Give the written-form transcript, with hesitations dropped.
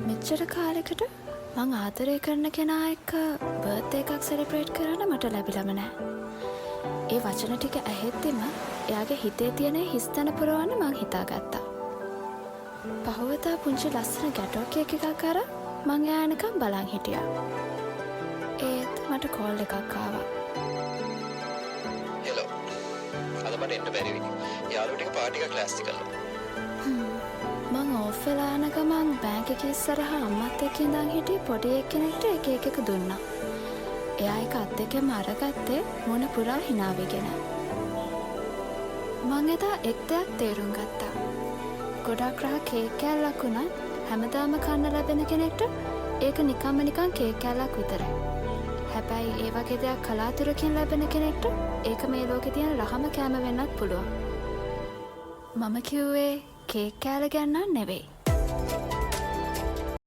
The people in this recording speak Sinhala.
මෙච්චර කාලෙකට මං ආදරය කරන කෙනා එක්ක බර්ත්ඩේ එකක් සෙලිබ්‍රේට් කරන්න මට ලැබිලම නෑ. ඒ වචන ටික ඇහෙද්දිම එයාගේ හිතේ තියෙන හිස්තැන පුරවන්න මං හිතාගත්තා. පහුවදා පුංචි ලස්සන ගැටෝ කේක් එකක් අරන් මං එයා එනකම් බලන් හිටියා. ඒත් මට කෝල් එකක් ආවා. හෙලෝ. අද මට එන්න බැරි වෙයි. යාළුවෝ ටික පාටි එකක් ලෑස්ති කළා. මං ඕෆ් වෙලා යන ගමන් බැංක් එකේ ඉස්සරහා අම්මත් එක්ක ඉඳන් හිටිය පොඩි එක්කෙනෙක්ට ඒ කේක් එක දුන්නා. එයා ඒක අත් දෙකෙන්ම අරගත්තේ මුණ පුරා හිනා වෙගෙන. මං එදා එක් දෙයක් තේරුම් ගත්තා. ගොඩක් රහ කේක් කෑල්ලක් වුණත් හැමදාම කන්න ලැබෙන කෙනෙක්ට ඒක නිකම්ම නිකන් කේක් කෑල්ලක් විතරයි. හැබැයි ඒ වගේ දෙයක් කලාතුරකින් ලැබෙන කෙනෙක්ට ඒක මේ ලෝකේ තියෙන රහම කෑම වෙන්නත් පුළුවන්. මම කිව්වේ කේක් කෑල්ල ගැන නම් නෙවෙයි.